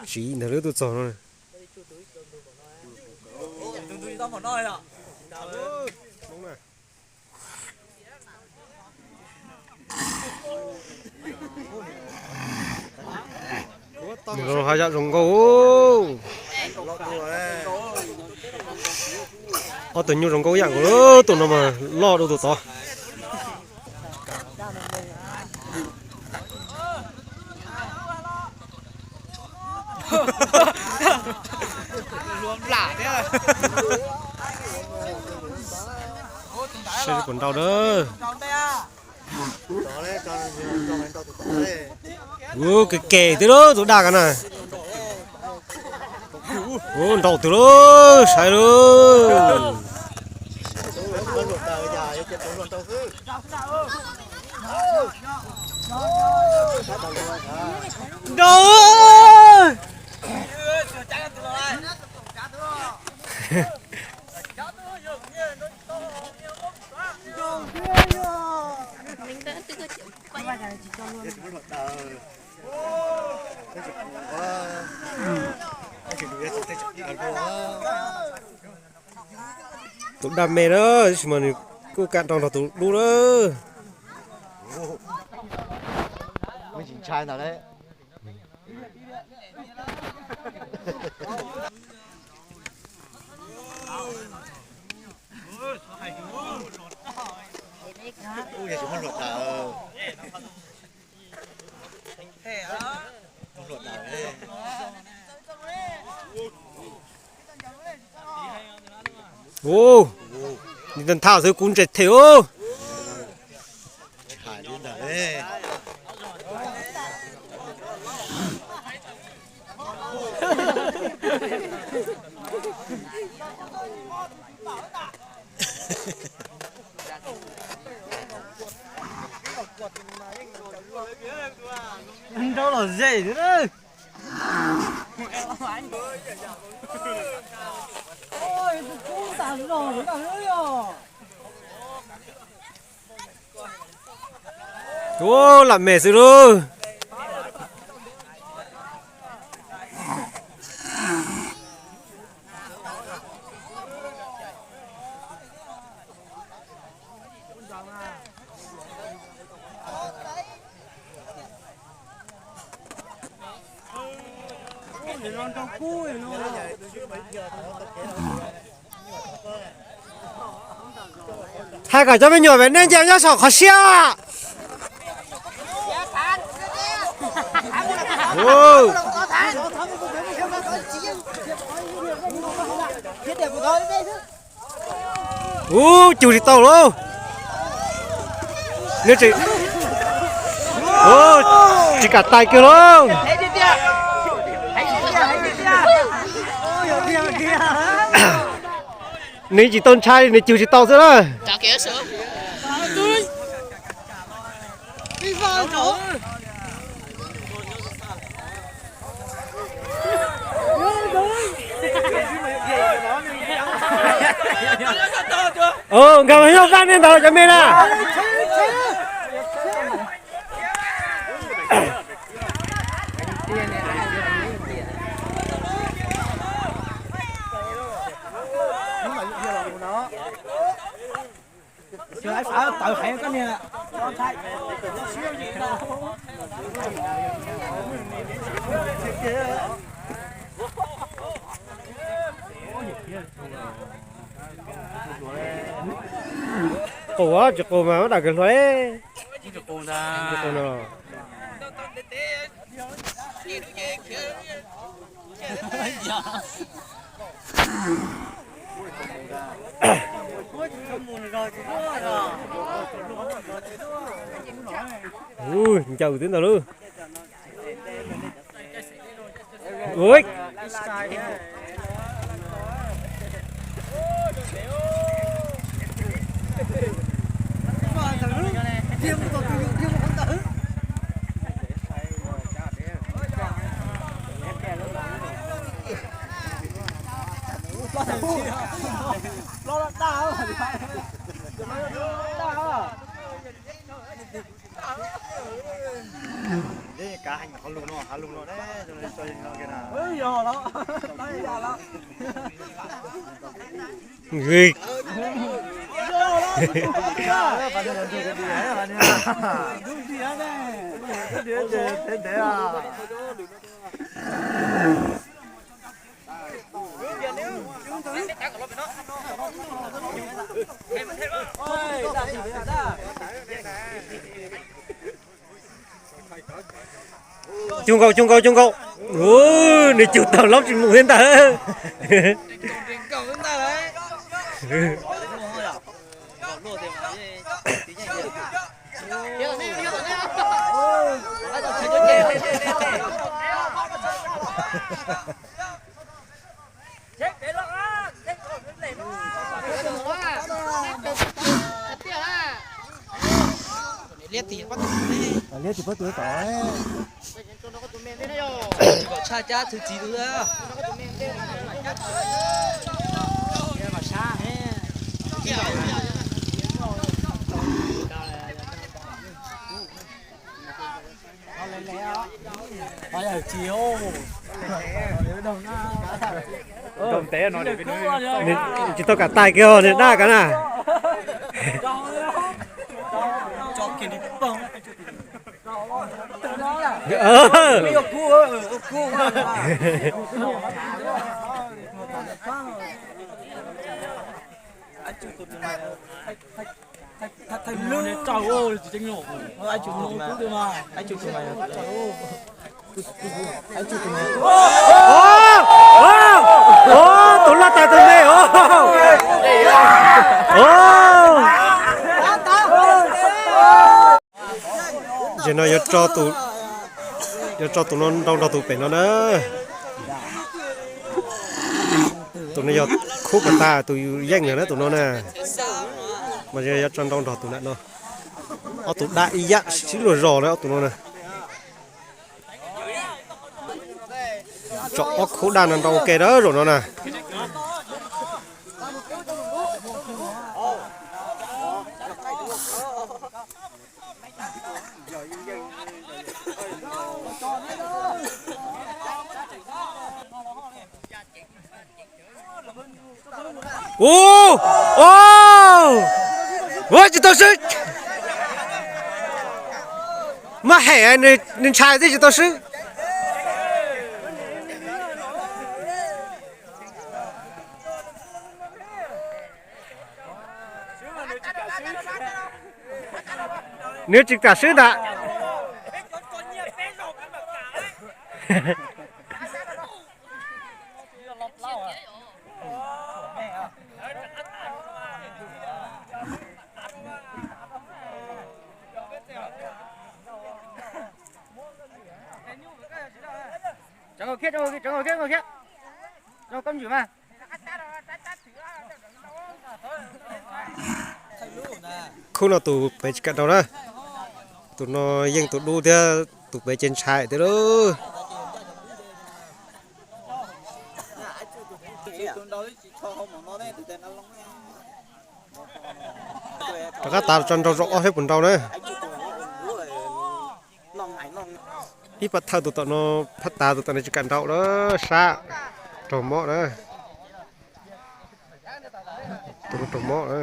Tsis ntag lub tuaj txog no. Zoo haj yam zoo nkauj. Ob tug nyuj zoo nkauj yam nkaus, tus no mas loj dua tus tod. Saib puas nrau dab. Ua ke ke twb lub tus daj ko na. Ua nrau twg lub, saib lub. Nrau. Tus daj me na, tab sis mas nws kuj kam nrau nrog tus dub na. Ua, nws tham xwb kuv ntsej them ub. Nrau los ze xwb na. Ua, lam me xwb lauj. Hais kom cov me nyuam pem nej nce nyob saum qhov siab. Ub, cug tsis tau lauj. Tsis kam tais kiag lauj. Nws tsis tau ntshai, nws cug tsis tau xwb na. Nkag los nyob vaj nej ntawd cov me na. Qus tsis qus mas muab dam kawg hluas. Ncaws twb ntau lawm. Cug nkaus, cug nkaus, cug nkaus. Nws cug tau laub tsis mus thiab ntag. Liab tim pob tw tom. Kom tshaj cab thwv txiv tus. Tsis tau kam tais kiag nws daj kav na. Tus loj tas tus me. Ces no yuav tso tus, yuav tso tus no nrau nrog tus pem no na. Tus no yog khub pas tas tus yeej na tus no na. Mas yuav tso nrau nrog tus na no. Ob tus daj ib yam sib luag zog na ob tus no na. Tso ob khub daj no nrau ua ke na zaum no na. Ua, ua tsis tau swb. Muab hem nws ntshai tib tsis tau swb. Nws tsis kam swb ntag. Khub no tus pem tsis kam nrau na. Tus no yeej tus dub thiab tus pem ces ntshai thiab lauj. Rov qab tav tso nrau zaum ob thiab puas nrau na. Ib pab thawj tus tom no, phab tas tus tom no tsis kam nrau na, sab raug mob na. Tus no raug mob na.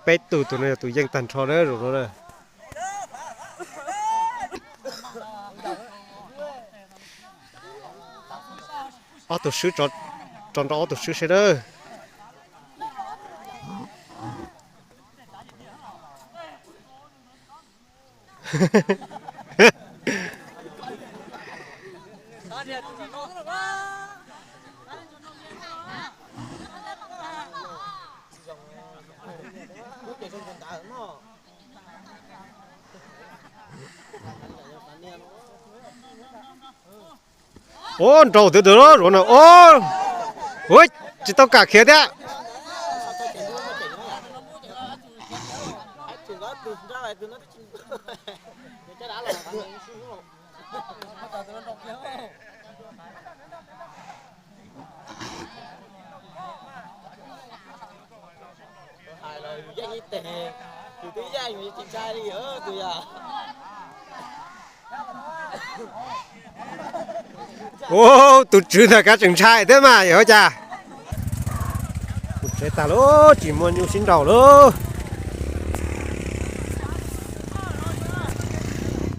Peb tug tus no yog tus yeej tag nrho na zaum no na. Ob tug swb, tso nrau ob tug swb seb na. Ub, nrau tiag tiag lauj, ub, ub, tsis tau kam khiav thiab. Ua, tus tswv ntawm kav tseem ntshai thiab mas yog ua cas. Kuv tsev tag lawm, tsis muaj nyuj sib nraus lawm.